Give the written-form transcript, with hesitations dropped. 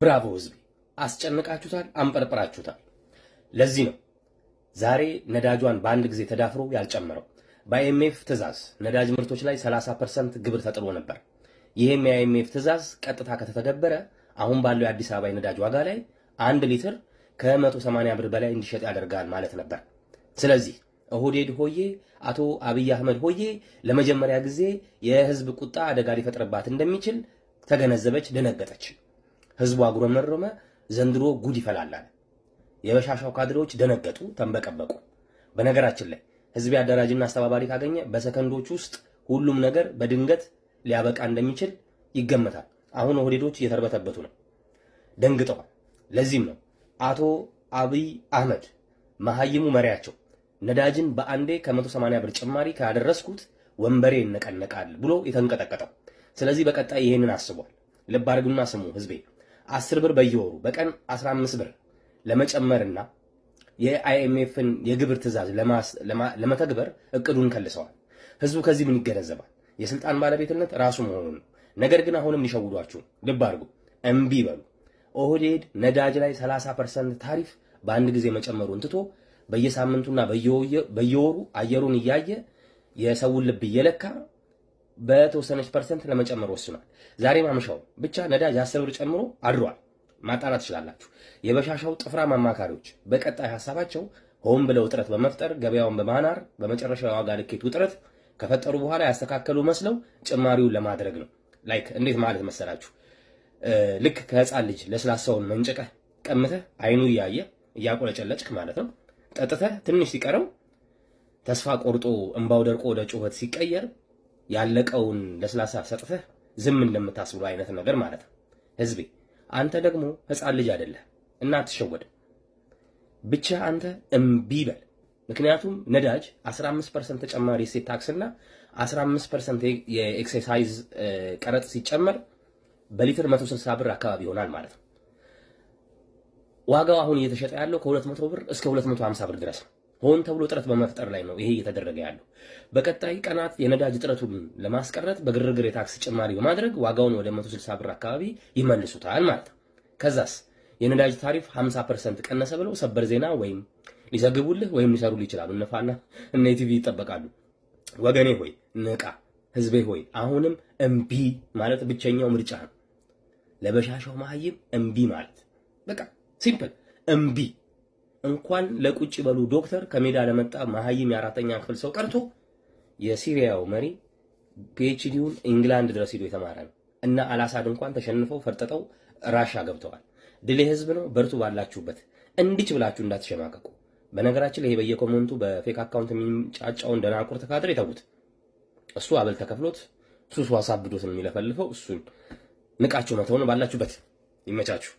ብራቮ ህዝቤ፣ አስጨንቃችሁታል፣ አንጠርጥራችሁታል። ለዚህ ነው ዛሬ ነዳጇን በአንድ ጊዜ ተዳፍሮ ያልጨመረው። በ IMF ትዕዛዝ ነዳጅ ምርቶች ላይ 30% ግብር ተጥሎ ነበር። ይህም የ IMF ትዕዛዝ ቀጥታ ከተተገበረ አሁን ባለው የአዲስ አበባ የነዳጅ ዋጋ ላይ 1 ሊትር ከ180 ብር በላይ እንዲሸጥ ያደርጋል ማለት ነበር። ስለዚህ ኦህዴድ ሆዬ፣ አቶ አብይ አህመድ ሆዬ ለመጀመሪያ ጊዜ የህዝብ ቁጣ አደጋ ሊፈጥርባት እንደሚችል ተገነዘበች፣ ደነገጠች። ህዝቡ አጉረመረመ። ዘንድሮ ጉድ ይፈላል አለ። የበሻሻው ካድሬዎች ደነገጡ፣ ተንበቀበቁ። በነገራችን ላይ ህዝብ አደራጅና አስተባባሪ ካገኘ በሰከንዶች ውስጥ ሁሉም ነገር በድንገት ሊያበቃ እንደሚችል ይገመታል። አሁን ኦህዴዶች እየተርበተበቱ ነው፣ ደንግጠዋል። ለዚህም ነው አቶ አብይ አህመድ መሀይሙ መሪያቸው ነዳጅን በአንዴ ከ180 ብር ጭማሪ ካደረስኩት ወንበሬ ይነቀነቃል ብሎ የተንቀጠቀጠው። ስለዚህ በቀጣይ ይሄንን አስቧል። ልብ አድርጉና ስሙ ህዝቤ፣ 10 ብር በየወሩ በቀን 15 ብር ለመጨመርና የ IMF ን የግብር ትዕዛዝ ለመተግበር እቅዱን ከልሰዋል። ህዝቡ ከዚህ ምን ይገነዘባል? የስልጣን ባለቤትነት ራሱ መሆኑን ነው። ነገር ግን አሁንም ሊሸውዷችሁ፣ ልብ አድርጉ፣ እምቢ በሉ። ኦህዴድ ነዳጅ ላይ 30% ታሪፍ በአንድ ጊዜ መጨመሩን ትቶ በየሳምንቱና በየወሩ አየሩን እያየ፣ የሰውን ልብ እየለካ በተወሰነች percent ለመጨመር ወስኗል። ዛሬ ማምሻው ብቻ ነዳጅ 10 ብር ጨምሮ አድሯል። ማጣራት ትችላላችሁ። የበሻሻው ጥፍራም አማካሪዎች በቀጣይ ሀሳባቸው ሆን ብለው ውጥረት በመፍጠር፣ ገበያውን በማናር፣ በመጨረሻው የዋጋ ልኬት ውጥረት ከፈጠሩ በኋላ ያስተካከሉ መስለው ጭማሪውን ለማድረግ ነው። Like እንዴት ማለት መሰላችሁ? ልክ ከህፃን ልጅ ለስላሳውን መንጭቀህ ቀምተህ አይኑ እያየ እያቆለጨለጭክ ማለት ነው፣ ጠጥተህ ትንሽ ሲቀረው ተስፋ ቆርጦ እንባው ደርቆ ወደ ጩኸት ሲቀየር ያለቀውን ለስላሳ ሰጥተህ ዝም እንደምታስብለው አይነት ነገር ማለት ነው። ህዝቤ፣ አንተ ደግሞ ህፃን ልጅ አይደለህ እና አትሸወድም። ብቻ አንተ እምቢ በል። ምክንያቱም ነዳጅ 15% ተጨማሪ እሴት ታክስና 15% የኤክሳይዝ ቀረጥ ሲጨመር በሊትር 160 ብር አካባቢ ይሆናል ማለት ነው። ዋጋው አሁን እየተሸጠ ያለው ከ200 ብር እስከ 250 ብር ድረስ ነው። ሆን ተብሎ እጥረት በመፍጠር ላይ ነው ይሄ እየተደረገ ያለው። በቀጣይ ቀናት የነዳጅ እጥረቱን ለማስቀረት በግርግር የታክስ ጭማሪ በማድረግ ዋጋውን ወደ 160 ብር አካባቢ ይመልሱታል ማለት ነው። ከዛስ የነዳጅ ታሪፍ 50% ቀነሰ ብለው ሰበር ዜና ወይም ሊዘግቡልህ ወይም ሊሰሩልህ ይችላሉ። እነ ፋና እነ ኢቲቪ ይጠበቃሉ። ወገኔ ሆይ ንቃ፣ ህዝቤ ሆይ አሁንም እምቢ ማለት ብቸኛው ምርጫ ነው። ለበሻሻው መሀይም እምቢ ማለት በቃ simple እምቢ። እንኳን ለቁጭ በሉ ዶክተር ከሜዳ ለመጣ መሀይም የአራተኛ ክፍል ሰው ቀርቶ የሲሪያው መሪ PhD ውን ኢንግላንድ ድረስ ሂዶ የተማረ ነው እና አላሳድ እንኳን ተሸንፈው ፈርጥጠው ራሻ ገብተዋል። ድል የህዝብ ነው። በርቱ ባላችሁበት፣ እንዲች ብላችሁ እንዳትሸማቀቁ። በነገራችን ላይ ይሄ በየ comment ኡ በ fake account የሚንጫጫውን ደናቁርት ካድሬ ተዉት። እሱ አበል ተከፍሎት ሱሱ አሳብዶት ነው የሚለፈልፈው። እሱን ንቃችሁ መተው ነው። ባላችሁበት ይመቻችሁ።